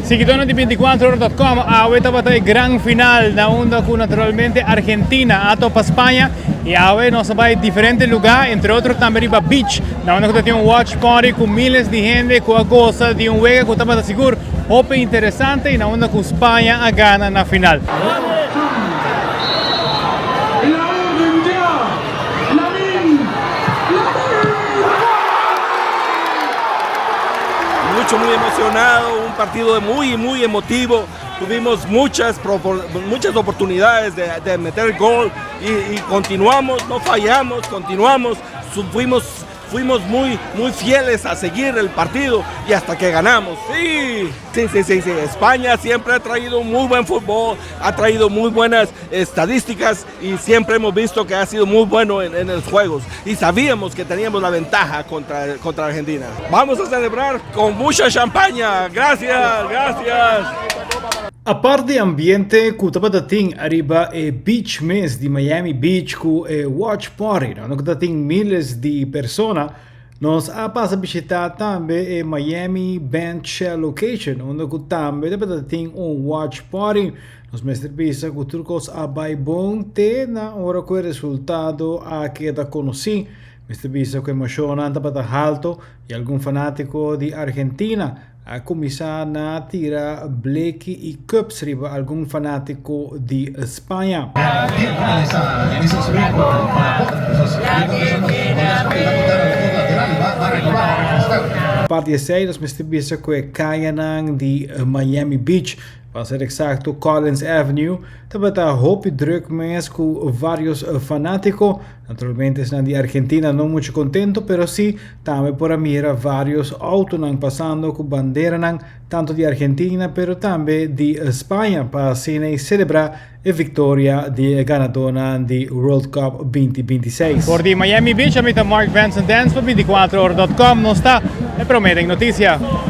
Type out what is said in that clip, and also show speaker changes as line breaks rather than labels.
Siguidónan di 24ora.com, awe tabata e gran final na unda ku naturalmente Argentina a topa Spaña i awe nos a bai diferente lugá, entre otro tambe riba beach na unda ku ta tin un watch party ku miles di hende ku a gosa di un wega ku tabata sigur hopi interesante i na unda ku Spaña a gana na final.
Mucho, muy emocionado, un partido muy, muy emotivo. Tuvimos muchas, muchas oportunidades de, de meter gol y, y continuamos, no fallamos, continuamos, fuimos fuimos muy, muy fieles a seguir el partido y hasta que ganamos. Sí, sí, sí, sí, sí. España siempre ha traído muy buen fútbol, ha traído muy buenas estadísticas y siempre hemos visto que ha sido muy bueno en, en los juegos. Y sabíamos que teníamos la ventaja contra, contra Argentina. Vamos a celebrar con mucha champaña. Gracias, gracias.
Aparte di ambiente ku tabata tin ariba e beach mes di Miami Beach ku e watch party na unda ku ta tin miles di persona, nos a pasa bishita tambe e Miami Band Shell location unda ku tambe tabata tin un watch party. Nos mester bisa ku tur kos a bai bon te na ora ku e resultado a keda konosí. Mester bisa ku emoshonnan tabata halto i algun fanátiko di Argentina A kuminsá na tira bleki i cups riba algun fanátiko di Spaña. Apart di esei nos mester bisa ku e kayanan di Miami Beach, pa ser eksakto Collins Avenue, tabata hopi druk mes ku vários fanátiko. Naturalmente esnan di Argentina no mucho contento, pero si tambe por a mira varios autonan pasando cu banderanan tanto di Argentina pero tambe di Spaña pa asina y celebra e victoria di e ganadonan di World Cup 2026. For di Miami Beach, ami ta Mark Benson Dance pa 24ora.com. Nos ta e prome den noticia.